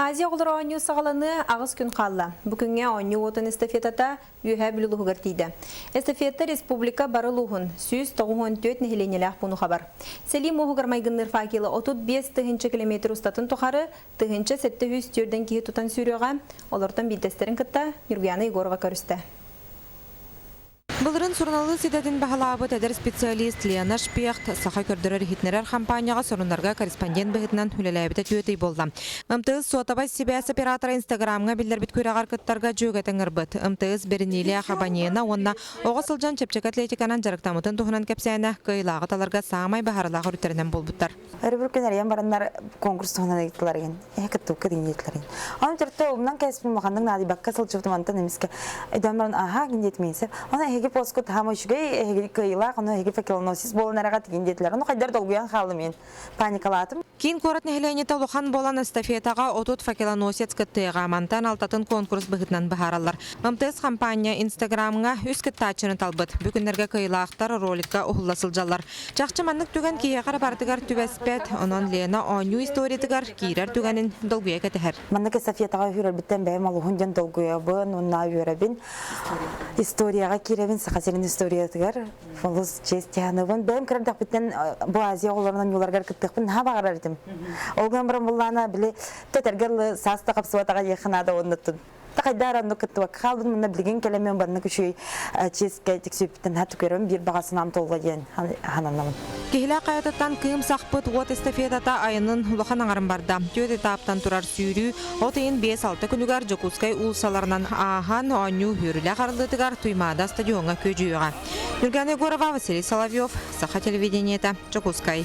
Азия оҕолоро оонньуу саҕаланыа аҕыс күн хаалла. Бу күҥҥэ оонньуу уотун эстафетата Үөһээ Бүлүү улууһугар тиийдэ. Эстафета республика бары улууһун 194 нэһилиэнньэлээх пууну хабар. Сэлии муоһугар майгынныыр факелы 35 тыһыынча километр устатын тухары 1704 киһи тутан сүүрүөҕэ. Олортон биирдэстэрин кытта Нюргуяна Егорова көрүстэ. Былырыын суруналыыс идэтин баһылаабыт эдэр специалист Лена Шпехт саха көрдөрөр-иһитиннэрэр хампаанньаҕа сонуннарга корреспондент быһыытынан үлэлээбитэ түөрт ый буолла. МТС суотабай сибээс оператора Инстаграмҥа биллэрбит күрэҕэр кыттарга дьүөгэтин ыҥырбыт. МТС бэриниилээх абонена уонна оҕо сылдьан чэпчэки атлетиканан дьарыктаммытын туһунан кэпсээнэ кыайыылааҕы таларга саамай баһарылаах өрүттэринэн буолбуттар. Өрөбүл күн эрийэн бараннар конкурс туһунан ыйыттылар игин. Эһэ кыттыбыкка дин диэтилэр игин. Ону төртө умнан кээспин улаханнык наадыйбакка сылдьыбытым онтон эмискэ өйдөөн баран аһаа гин диэтим иинсэ. Ону эһиги поскут хаама үчүгэй эһиги кыайыылаах ону эһиги факелоносец буолан эрэҕит гин диэтилэр. Ону хайдар долгуйан хааллым иин. Паникалаатым. Киин куорат нэһилиэнньэтэ улахан буолан эстафетаҕа 30 факелоносец кыттыаҕа. Мантан алтатын конкурс быһыытынан быһаараллар. МТС хампаанньа Инстаграмҥа үс кыттааччыны талбыт. Бу күннэргэ кыайыылаахтар роликка уһулла сылдьаллар. Чахчы маннык түгэн киһиэхэ эрэ барытыгар түбэспэт, онон Лена оонньуу историятыгар киирэр түгэнин долгуйа кэтэһэр. Маннык эстафетаҕа үөрэрбиттэн бэйэм олуһун диэн долгуйабын уонна үөрэбин. Историяҕа киирэбин, Саха сирин историятыгар олус честиһаныбын. Бэйэм кырардэхпиттэн бу Азия оҕолорун оонньууларыгар кыттыахпын наһаа баҕарар этим. Ол гынан баран буллаана били тэтэргэ сааста хапсыбатаҕа диэххэ наада оннуттун. Хайдаар оннук кыттыбакка хаалбын мунна билигин кэлэммин баннык үчүгэй чиэскэ тиксүүппүттэн хат көрөм биир баҕа санаам толла диэн хананнабын. Киһилээх хайатыттан кыым сахпыт уот эстафетата айанын улахан аҥарын барда. Түөрт этаптан турар сүүрүү от ыйын 5-6 күнүгэр Дьокуускай уулуссаларынан ааһан оонньуу үөрүүлээх арыллыытыгар Туймаада стадиоҥҥа күөдьүйүөҕэ. Нюргана Егорова, Василий Соловьев, Саха телевидениета, Дьокуускай.